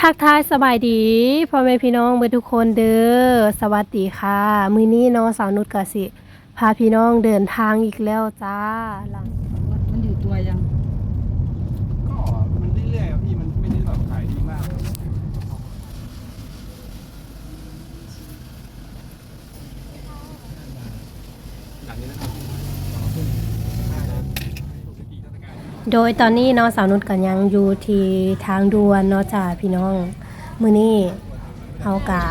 ທັກທາຍສະບາຍດີພໍ່ແມ່ພີ່ນ້ອງເບິດທຸກຄົນເດີ. ສະຫວັດດີຄ່ະ. ມື້ນີ້ເນາະ ສາວນຸດກະຊິພາພີ່ນ້ອງເດີນທາງອີກແລ້ວຈ້າ. มันอยู่ตัวยัง? ก็มันเรื่อยๆอะพี่ มันไม่ได้แบบขายดีมาก ໂດຍຕອນນີ້ເນາະ ສາວນຸດກໍຍັງຢູ່ທີ່ທາງດ່ວນເນາະຈ້າພີ່ນ້ອງ. ມື້ນີ້ເຮົາກະ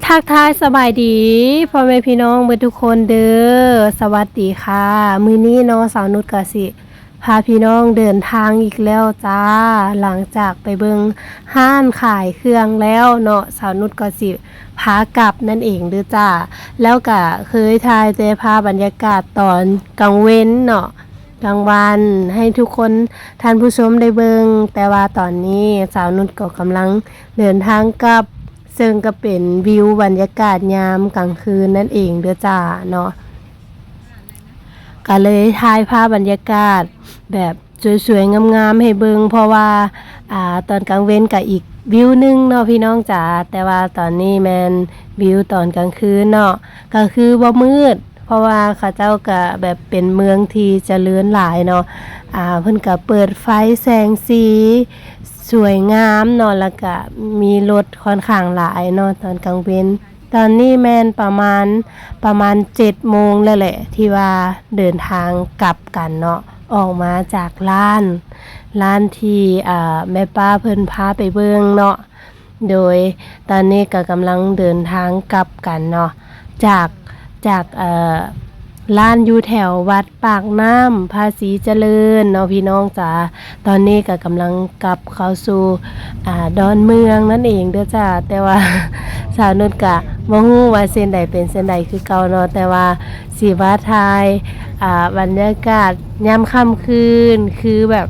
ທັກທາຍສະບາຍດີພໍ່ແມ່ພີ່ນ້ອງເບິດທຸກຄົນເດີ. ສະຫວັດດີຄ່ະ. ມື້ນີ້ເນາະ ສາວນຸດກະຊິພາພີ່ນ້ອງເດີນທາງອີກແລ້ວຈ້າ. ຫຼັງຈາກໄປເບິ່ງຮ້ານຂາຍເຄື່ອງແລ້ວເນາະ ສາວນຸດກໍຊິພາກັບນັ້ນເອງເດີຈ້າ. ແລ້ວກະເຄີຍຖ່າຍແຕ່ພາບບັນຍາກາດຕອນກາງເວັນເນາະ ກາງວັນໃຫ້ທຸກຄົນທ່ານຜູ້ຊົມໄດ້ເບິ່ງ, ແຕ່ວ່າຕອນນີ້ສາວນຸດກໍກຳລັງເດີນທາງກັບ, ເຊິ່ງກໍເປັນວິວບັນຍາກາດຍາມກາງຄືນນັ້ນເອງເດີຈ້າເນາະ. ກໍເລີຍຖ່າຍພາບບັນຍາກາດແບບສວຍໆງາມໆໃຫ້ເບິ່ງ, ເພາະວ່າ ອ່າ ຕອນກາງເວັນກໍອີກວິວໜຶ່ງເນາະພີ່ນ້ອງຈ໋າ, ແຕ່ວ່າຕອນນີ້ແມ່ນວິວຕອນກາງຄືນເນາະ, ກໍຄືບໍ່ມືດ ເພາະວ່າເຂົາເຈົ້າກະແບບເປັນເມືອງທີ່ຈະເລີນຫຼາຍເນາະ. ອ່າ ເພິ່ນກະເປີດໄຟແສງສີສວຍງາມເນາະ, ແລ້ວກະມີລົດຂ້ອນຂ້າງຫຼາຍເນາະຕອນກາງເວັນ. ຕອນນີ້ແມ່ນປະມານ ປະມານເຈັດໂມງແລ້ວແຫຼະ ທີ່ວ່າເດີນທາງກັບກັນເນາະ, ອອກມາຈາກຮ້ານ ຮ້ານທີ່ ອ່າ ແມ່ປ້າເພິ່ນພາໄປເບິ່ງເນາະ. ໂດຍຕອນນີ້ກໍກຳລັງເດີນທາງກັບກັນເນາະ ຈາກ ຈາກ ເອີ ຮ້ານຢູ່ແຖວວັດປາກນ້ຳພາສີຈະເລີນເນາະພີ່ນ້ອງຈ໋າ. ຕອນນີ້ກໍກຳລັງກັບເຂົ້າສູ່ ອ່າ ດອນເມືອງນັ້ນເອງເດີຈ້າ, ແຕ່ວ່າສາວນຸດກະບໍ່ຮູ້ວ່າເສັ້ນໃດເປັນເສັ້ນໃດຄືເກົ່າເນາະ, ແຕ່ວ່າ ຊິມາຖ່າຍ ອ່າ ບັນຍາກາດຍາມຄ່ຳຄືນ ຄືແບບ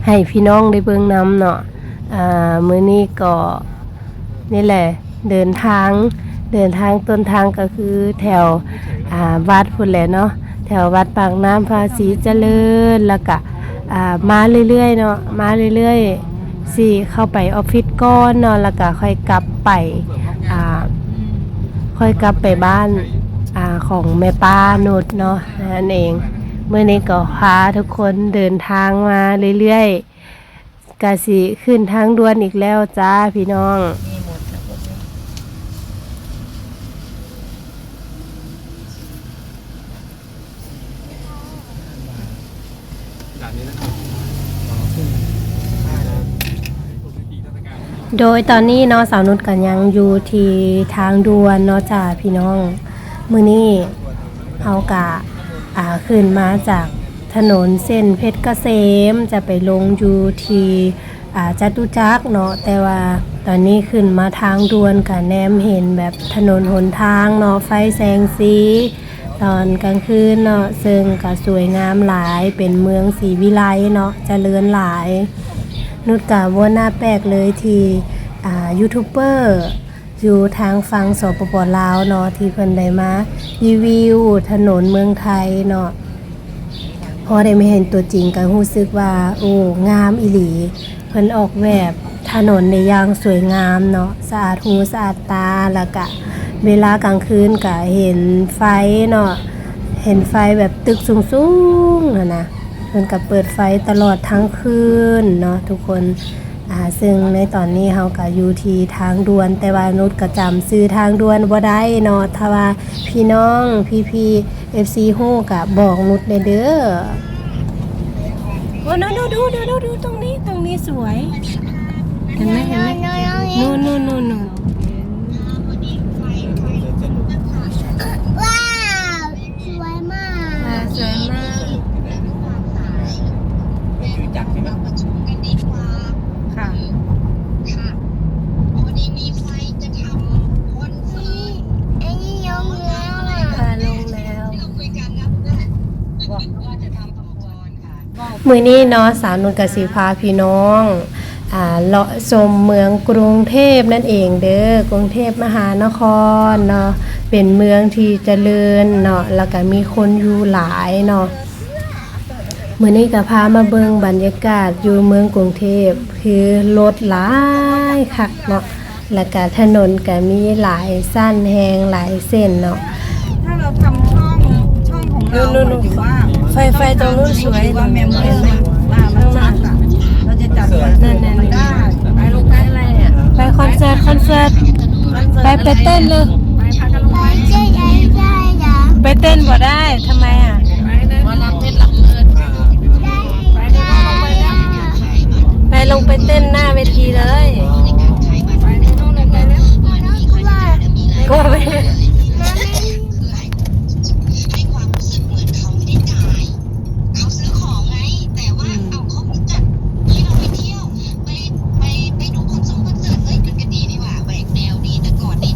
ໃຫ້ພີ່ນ້ອງໄດ້ເບິ່ງນຳເນາະ. ອ່າ ມື້ນີ້ກໍນີ້ແຫຼະ ເດີນທາງ ເດີນທາງ ຕົ້ນທາງກໍຄືແຖວ ອ່າ ວັດພຸ້ນແຫຼະເນາະ, ແຖວວັດປາກນ້ຳພາສີຈະເລີນ ແລ້ວກະ ອ່າ ມາເລື້ອຍໆເນາະ ມາເລື້ອຍໆ ຊິເຂົ້າໄປອອບຟິດກ່ອນເນາະ ແລ້ວກະຄ່ອຍກັບໄປ ອ່າ ຄ່ອຍກັບໄປບ້ານ ອ່າ ຂອງແມ່ປ້ານຸດເນາະ ນັ້ນເອງ. ມື້ນີ້ກໍພາທຸກຄົນເດີນທາງມາເລື້ອຍໆ ກະຊິຂຶ້ນທາງດ່ວນອີກແລ້ວຈ້າພີ່ນ້ອງ. ໂດຍຕອນນີ້ເນາະ ສາວນຸດກໍຍັງຢູ່ທີ່ທາງດ່ວນເນາະຈ້າພີ່ນ້ອງ. ມື້ນີ້ເຮົາກະ ອ່າ ຂຶ້ນມາຈາກຖະໜົນເສັ້ນເພັດກະເສມ ຈະໄປລົງຢູ່ທີ່ ອ່າ ຈະຕຸຈັກເນາະ, ແຕ່ວ່າຕອນນີ້ຂຶ້ນມາທາງດ່ວນກະແນມເຫັນແບບຖະໜົນຫົນທາງເນາະ ໄຟແສງສີຕອນກາງຄືນເນາະ ເຊິ່ງກະສວຍງາມຫຼາຍ ເປັນເມືອງສີວິໄລເນາະ ຈະເລີນຫຼາຍ. ນຸດກະບໍ່ໜ້າແປກເລີຍທີ່ ອ່າ ຢູທູບເບີ ຢູ່ທາງຝັ່ງ ສປປ ລາວເນາະ ທີ່ເພິ່ນໄດ້ມາຣີວິວຖະໜົນເມືອງໄທເນາະ, ພໍໄດ້ມາເຫັນຕົວຈິງກໍຮູ້ສຶກວ່າ ໂອ້ ງາມອີ່ຫຼີ. ເພິ່ນອອກແບບຖະໜົນໄດ້ຢ່າງສວຍງາມເນາະ, ສະອາດຫູສະອາດຕາ, ແລ້ວກະເວລາກາງຄືນກະເຫັນໄຟເນາະ, ເຫັນໄຟແບບຕຶກສູງໆຫັ້ນນະ, ເພິ່ນກະເປີດໄຟຕະຫຼອດທັງຄືນເນາະທຸກຄົນ. ອ່າ ເຊິ່ງໃນຕອນນີ້ເຮົາກະຢູ່ທີ່ທາງດ່ວນ, ແຕ່ວ່ານຸດກະຈຳຊື່ທາງດ່ວນບໍ່ໄດ້ເນາະ. ຖ້າວ່າພີ່ນ້ອງ ພີ່ໆ ເອັຟຊີ ຮູ້ກະບອກນຸດແດ່ເດີ. ໂອ້ ໜູໆ ດູໆໆ ຕຣົງນີ້ ຕຣົງນີ້ສວຍ. ເຫັນໄໝ ເຫັນໄໝ? ນູ່ນໆໆໆ. ວ້າວ ສວຍມາກ ອ່າ ສວຍມາກ. ໄປຈະຕຸຈັກໃຊ່ໄໝ? ເຮົາປະຊຸມກັນດີກວ່າ. ຄ່ະ ຄ່ະ ພໍດີມີໄຟຈະທຳຄອນເສີດ. ອັນນີ້ລົງແລ້ວ ອ່າ ລົງແລ້ວ. ທີ່ເຮົາຄຸຍກັນນະ ນັ້ນແຫຼະ ວ່າຈະທຳຄອນເສີດ. ມື້ນີ້ເນາະ ສາວນຸດກະຊິພາພີ່ນ້ອງ ອ່າ ເລາະຊົມເມືອງກຸງເທບນັ້ນເອງເດີ, ກຸງເທບມະຫານະຄອນເນາະ, ເປັນເມືອງທີ່ຈະເລີນເນາະ, ແລ້ວກະມີຄົນຢູ່ຫຼາຍເນາະ. ມື້ນີ້ກະພາມາເບິ່ງບັນຍາກາດຢູ່ເມືອງກຸງເທບ, ຄືລົດຫຼາຍຄັກເນາະ, ແລ້ວກະຖະໜົນກະມີຫຼາຍຊັ້ນແຮງ ຫຼາຍເສັ້ນເນາະ. ถ้าเราทำช่อง ช่องของเรา นู่นๆๆ อยู่ว่า ไฟ ไฟตรงนู้นสวย ว่า member ว่ามันชัดอะ เราจะจัดคอนเสิร์ต นั่นๆๆ มันได้ ไปลงไปอะไรอะ ไปคอนเสิร์ต คอนเสิร์ต ไป ไปเต้นเลย ไปพากันลงไป ไปเต้นบ่ได้ ทำไมอะ หมอลำเพชรลำเพลิน ไปลงไปเต้นหน้าเวทีเลย กลัวไหม ให้ความรู้สึกเหมือนเขาไม่ได้จ่าย เขาซื้อของไง แต่ว่า อืม เอาเขาไปจัดที่เราไปเที่ยว ไป ไป ไปดูคอนเสิร์ต คอนเสิร์ต เฮ้ย มันก็ดีนี่หว่า แหวกแนวดี แต่ก่อนนี่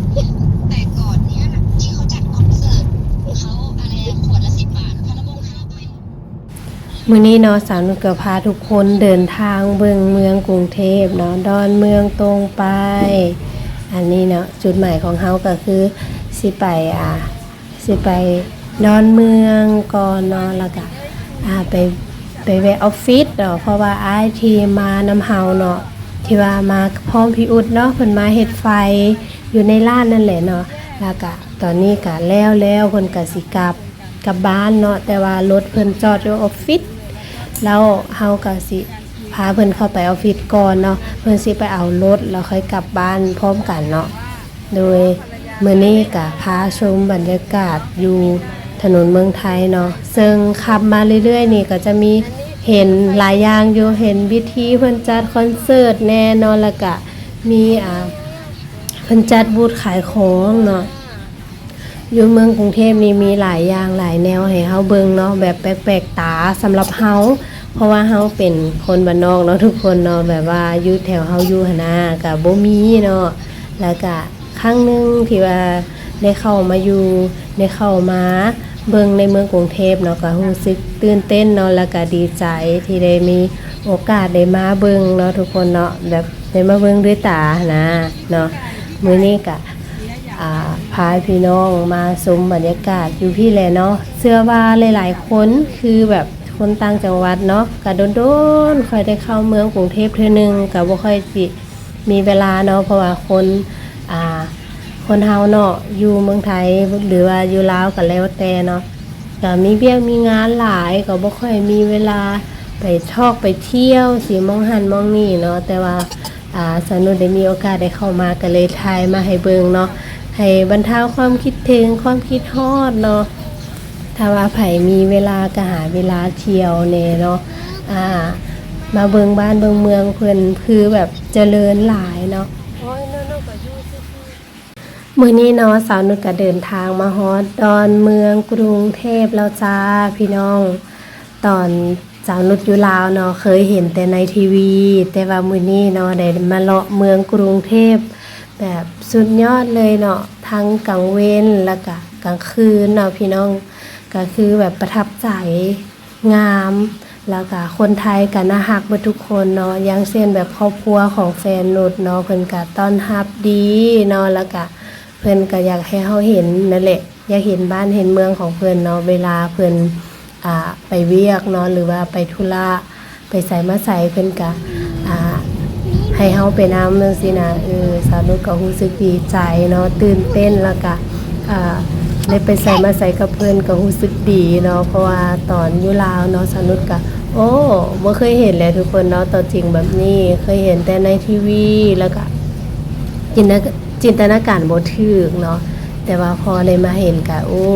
แต่ก่อนเนี้ย ที่เขาจัดคอนเสิร์ต เขาอะไรอะ ขวดละสิบบาท พาลำวงห้าใบ มื้อนี้เนาะ สาวนุชก็พาทุกคนเดินทางเบิ่งเมืองกรุงเทพฯเนาะ ดอนเมืองตรงไป อันนี้เนาะ จุดหมายของเฮาก็คือสิไป อ่า สิไปดอนเมืองก่อนเนาะ แล้วก็ อ่า ไป ไปแวะออฟฟิศเนาะ เพราะว่าอ้ายที่มานำเฮาเนาะ ที่ว่ามาพร้อมพี่อุ๊ดเนาะ เพิ่นมาเฮ็ดไฟอยู่ในร้านนั่นแหละเนาะ แล้วก็ตอนนี้ก็แล้วๆ เพิ่นก็สิกลับ กลับบ้านเนาะ แต่ว่ารถเพิ่นจอดอยู่ออฟฟิศ แล้วเฮาก็สิพาเพิ่นเข้าไปออฟฟิศก่อนเนาะ เพิ่นสิไปเอารถ แล้วค่อยกลับบ้านพร้อมกันเนาะ โดยมื้อนี้ก็พาชมบรรยากาศอยู่ถนนเมืองไทยเนาะ ซึ่งขับมาเรื่อยๆ นี่ก็จะมีเห็นหลายอย่างอยู่ เห็นวิธีเพิ่นจัดคอนเสิร์ตแน่เนาะ แล้วก็มี อ่า เพิ่นจัดบูธขายของเนาะ อยู่เมืองกรุงเทพฯนี่มีหลายอย่างหลายแนวให้เฮาเบิ่งเนาะ แบบแปลกๆ ตาสำหรับเฮา เพราะว่าเฮาเป็นคนบ้านนอกเนาะทุกคนเนาะ แบบว่าอยู่แถวเฮาอยู่หั้นนะ ก็บ่มีเนาะ แล้วก็ครั้งหนึ่งที่ว่าได้เข้ามาอยู่ ได้เข้ามาเบิ่งในเมืองกรุงเทพฯเนาะ ก็รู้สึกตื่นเต้นเนาะ แล้วก็ดีใจที่ได้มีโอกาสได้มาเบิ่งเนาะทุกคนเนาะ แบบได้มาเบิ่งด้วยตาหั้นนะเนาะ มื้อนี้ก็ อ่า พาพี่น้องมาชมบรรยากาศอยู่พี้แหละเนาะ เชื่อว่าหลายๆ คนคือแบบคนต่างจังหวัดเนาะ ก็โดนๆ ค่อยได้เข้าเมืองกรุงเทพฯเทื่อหนึ่ง ก็บ่ค่อยสิมีเวลาเนาะ เพราะว่าคน อ่า คนเฮาเนาะ อยู่เมืองไทย หรือว่าอยู่ลาวก็แล้วแต่เนาะ ก็มีเวียกมีงานหลาย ก็บ่ค่อยมีเวลาไปทอกไปเที่ยวสิหม้องหั้นหม้องนี่เนาะ แต่ว่า อ่า สาวนุชได้มีโอกาสได้เข้ามา ก็เลยถ่ายมาให้เบิ่งเนาะ ให้บรรเทาความคิดถึง ความคิดฮอดเนาะ ถ้าว่าไผมีเวลาก็หาเวลาเที่ยวแหน่เนาะ อ่า มาเบิ่งบ้านเบิ่งเมืองเพิ่น คือแบบเจริญหลายเนาะ โอ้ย เนาะ เนาะ ก็อยู่ซื่อๆ มื้อนี้เนาะ สาวนุชก็เดินทางมาฮอดดอนเมืองกรุงเทพฯแล้วจ้าพี่น้อง ตอนสาวนุชอยู่ลาวเนาะ เคยเห็นแต่ในทีวี แต่ว่ามื้อนี้เนาะ ได้มาเลาะเมืองกรุงเทพฯ แบบสุดยอดเลยเนาะ ทั้งกลางเว็นแล้วก็กลางคืนเนาะพี่น้อง ก็คือแบบประทับใจ งาม แล้วก็คนไทยก็น่าฮักเบิดทุกคนเนาะ อย่างเช่นแบบครอบครัวของแฟนนุชเนาะ เพิ่นก็ต้อนรับดีเนาะ แล้วก็เพิ่นก็อยากให้เฮาเห็นนั่นแหละ อยากเห็นบ้านเห็นเมืองของเพิ่นเนาะ เวลาเพิ่น อ่า ไปเวียกเนาะ หรือว่าไปธุระ ไปไสมาไส เพิ่นก็ อ่า ให้เฮาไปนำจั่งซี้นะ เออ สาวนุชก็รู้สึกดีใจเนาะ ตื่นเต้น แล้วก็ อ่า ได้ไปไสมาไสกับเพิ่นก็รู้สึกดีเนาะ เพราะว่าตอนอยู่ลาวเนาะ สาวนุชก็ โอ้ บ่เคยเห็นเลยทุกคนเนาะ ตัวจริงแบบนี้ เคยเห็นแต่ในทีวี แล้วก็จินตนา จินตนาการบ่ถูกเนาะ แต่ว่าพอได้มาเห็นก็ โอ้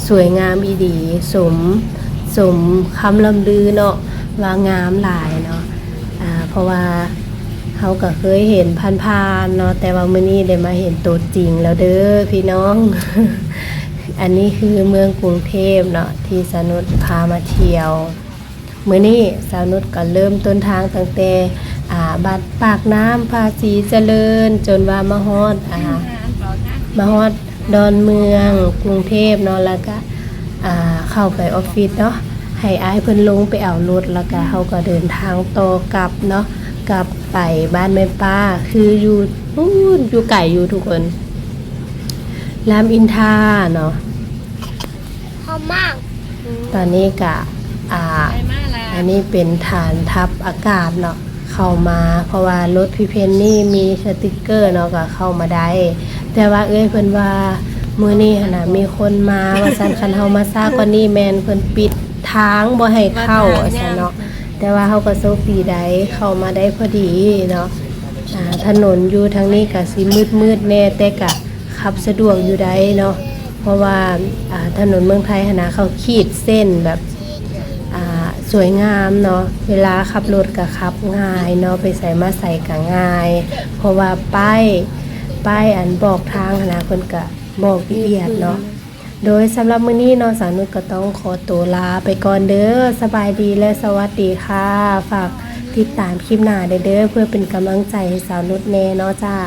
สวยงามอีหลี สม สมคำล่ำลือเนาะ ว่างามหลายเนาะ อ่า เพราะว่าเฮาก็เคยเห็นผ่านๆ เนาะ แต่ว่ามื้อนี้ได้มาเห็นตัวจริงแล้วเด้อพี่น้อง อันนี้คือเมืองกรุงเทพฯเนาะ ที่สาวนุชพามาเที่ยว มื้อนี้สาวนุชก็เริ่มต้นทางตั้งแต่ อ่า บ้านปากน้ำ ภาษีเจริญ จนว่ามาฮอด อ่า มาฮอดดอนเมือง กรุงเทพฯเนาะ แล้วก็ อ่า เข้าไปออฟฟิศเนาะ ให้อ้ายเพิ่นลงไปเอารถ แล้วก็เฮาก็เดินทางต่อกลับเนาะ ກັບໄປບ້ານແມ່ປ້າ ຄືຢູ່ພຸ້ນ ຢູ່ໄກຢູ່ທຸກຄົນ ລາມອິນທາເນາະ. ຫອມມາກ ຕອນນີ້ກະ ອ່າ ອັນນີ້ເປັນຖານທັບອາກາດເນາະ ເຂົ້າມາ ເພາະວ່າລົດພີ່ເພັນນີ້ມີສະຕິກເກີເນາະ ກະເຂົ້າມາໄດ້. ແຕ່ວ່າເອື້ອຍເພິ່ນວ່າ ມື້ນີ້ຫັ້ນນະ ມີຄົນມາວ່າຊັ້ນ ຄັນເຮົາມາຊ້າກວ່ານີ້ແມ່ນເພິ່ນປິດທາງບໍ່ໃຫ້ເຂົ້າວ່າຊັ້ນເນາະ. ແຕ່ວ່າເຮົາກໍໂຊກດີໄດ໋ ເຂົ້າມາໄດ້ພໍດີເນາະ. ອ່າ ຖະໜົນຢູ່ທາງນີ້ກະຊິມືດໆແດ່ ແຕ່ກະຂັບສະດວກຢູ່ໄດ໋ເນາະ ເພາະວ່າ ອ່າ ຖະໜົນເມືອງໄທຫັ້ນນະ ເຂົາຂີດເສັ້ນແບບ ອ່າ ສວຍງາມເນາະ ເວລາຂັບລົດກະຂັບງ່າຍເນາະ ໄປໃສມາໃສກະງ່າຍ ເພາະວ່າປ້າຍ ປ້າຍອັນບອກທາງຫັ້ນນະ ເພິ່ນກະບອກລະອຽດເນາະ. ໂດຍສຳລັບມື້ນີ້ເນາະ ສາວນຸດກໍຕ້ອງຂໍຕົວລາໄປກ່ອນເດີ ສະບາຍດີ ແລະ ສະຫວັດດີຄ່ະ. ຝາກຕິດຕາມຄລິບໜ້າແດ່ເດີ ເພື່ອເປັນກຳລັງໃຈໃຫ້ສາວນຸດແດ່ເນາະຈ້າ.